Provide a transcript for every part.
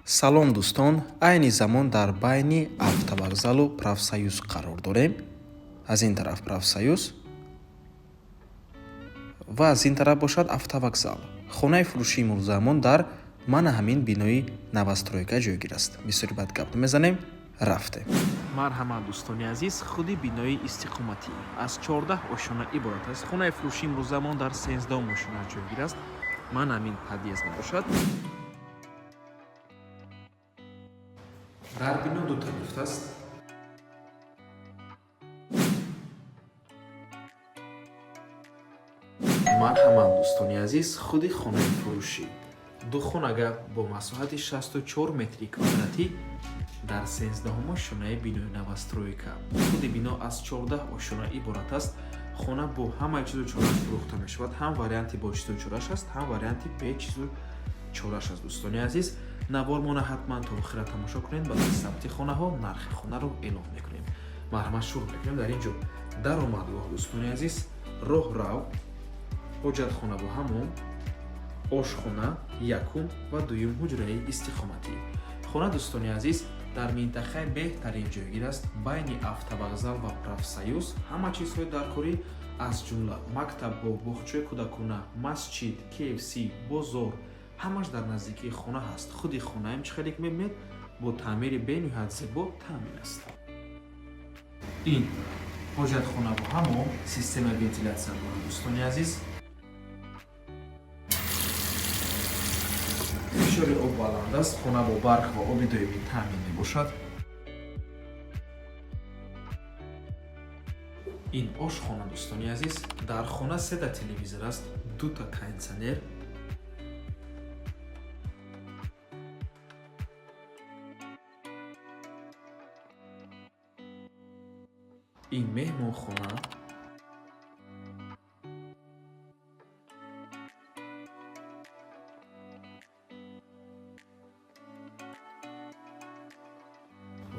Салом, дӯстон! Айни замон дар байни автовокзалу Профсоюз қарор дорем. Аз ин тараф Профсоюз ва аз ин тараф бошад автовокзал. Хонаи фурӯшии имрӯзаамон дар мана ҳамин бинои новостройка ҷойгир аст. Бисёри бад гап намезанем, рафтем. Марҳамат, дӯстони азиз, худи бинои истиқоматӣ аз 14 ошёна иборат аст. Хонаи фурӯшии имрӯзаамон дар 13-ум ошёна ҷойгир аст. Мана ҳамин подъезд мебошад. Дар бино дута лифт аст. Марҳамат, дӯстони азиз, худи хонаи фурӯшӣ духонага бо масоҳати 64 метри квадратӣ дар 13-ум ошёнаи бинои новостройка. Худи бино аз 14 ошёна иборат аст. Хона бо ҳамаи чизу чораш фурӯхта мешавад. Ҳам варианти бо чизу чораш аст, ҳам варианти бе чизу чораш аст. Дӯстони азиз, навормона ҳатман то охира тамошо кунед. Барои сабти хонаҳо нархи хонаро эълон мекунем. Марҳамат, шурӯъ мекунем. Дар ин ҷо даромадгоҳ, дӯстони азиз, роҳрав, ҳоҷатхона бо ҳамом, ошхона, якум ва дуюм ҳуҷраи истиқоматӣ. Хона, дӯстони азиз, дар минтақаи беҳтарин ҷойгир аст, байни автовокзал ва Профсоюз. Ҳама чизҳои даркорӣ, аз ҷумла мактабҳо, боғчаи кӯдакона, масҷид, KFC, бозор, ҳамаш дар наздикии хона ҳаст. Худи хонаем, чӣ хеле ки мебинед, бо таъмири бениҳоят зебо таъмин аст. Ин ҳоҷатхона бо ҳамом, системаи вентилятсия дорад, дӯстони азиз. Фишори об баланд аст. Хона бо барқ ва оби доимӣ таъмин мебошад. Ин ошхона, дӯстони азиз. Дар хона сета телевизор аст, дута кондитсионер. Ин меҳмонхона.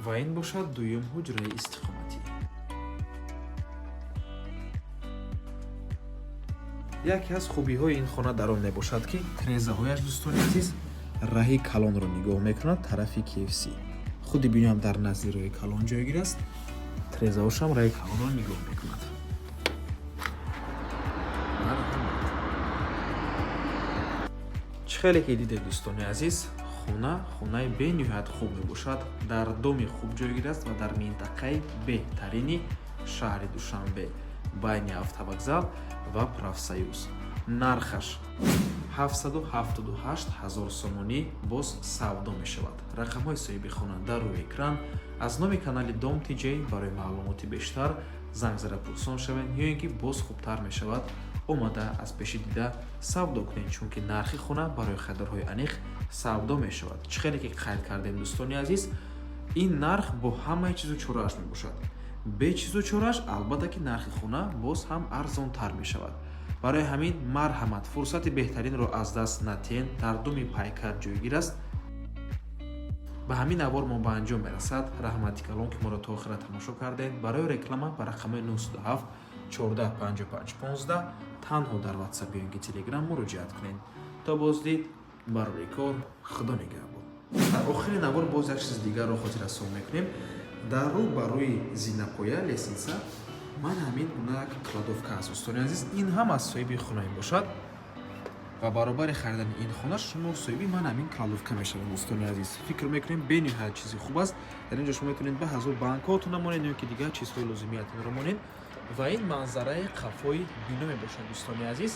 Ва ин бошад дуюм ҳуҷраи истиқоматӣ. Яке аз хубиҳои ин хона дар он мебошад, ки трезаҳояш, дӯстони азиз, раҳи калонро нигоҳ мекунад, тарафи KFC. Худи биноам дар назди роҳи калон ҷойгир аст, трезаҳошам раҳи калонро нигоҳ мекунад. Марҳамат, чӣ хеле ки дидед, дӯстони азиз, хона хонаи бениҳоят хуб мебошад. Дар доми хуб ҷойгир аст ва дар минтақаи беҳтарини шаҳри Душанбе, байни автовокзал ва Профсоюз. Нархаш 778 ҳазор сомонӣ, боз савдо мешавад. Рақамҳои соҳиби хона дар рӯи экран. Аз номи канали Дом Тиҷей барои маълумоти бештар занг зада пурсон шавед ё ин ки боз хубтар мешавад, омада аз пеши дида савдо кунед, чунки нархи хона барои харидорҳои аниқ савдо мешавад. Чӣ хеле ки қайд кардем, дӯстони азиз, ин нарх бо ҳамаи чизу чорааш мебошад. Бе чизу чорааш, албатта ки, нархи хона боз ҳам арзонтар мешавад. Барои ҳамин, марҳамат, фурсати беҳтаринро аз даст натиҳен. Дар думи Пайкар ҷойгир аст. Ба ҳамин навор мо ба анҷом мерасад. Раҳмати калон, ки моро то охира тамошо кардед. Барои реклама ба рақами 97 14 55 15 танҳо дар Ватсап ё ин ки Телеграм муроҷиат кунед. То боздид, барори кор, Худо нигаҳбон. Дар охири навор боз як чизи дигарро хотиррасон мекунем. Дар рӯ ба рӯи зинапоя, лестница, ман ҳамин гуна як кладовка аст, дӯстони азиз. Ин ҳам аз соҳиби хона мебошад ва баробари харидани ин хона шумо соҳиби ман ҳамин кладовка мешавед. Дӯстони азиз, фикр мекунем, бениҳоят чизи хуб аст. Дар ин ҷо шумо метавонед ба ҳазор банкҳотона монед ё ки дигар чизҳои лозимиятонро монед. Ва ин манзараи қафои бино мебошад, дӯстони азиз.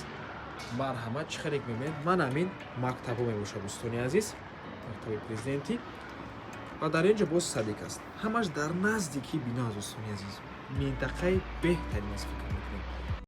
Марҳамат, чӣ хеле мебинед, ман ҳамин мактабҳо мебошад, дӯстони азиз, мактаби президентӣ. Ва дар ин ҷо боз садик аст. Ҳамаш дар наздикии бино аст, дӯстони азиз. Минтақаи беҳтарин аст, фикр.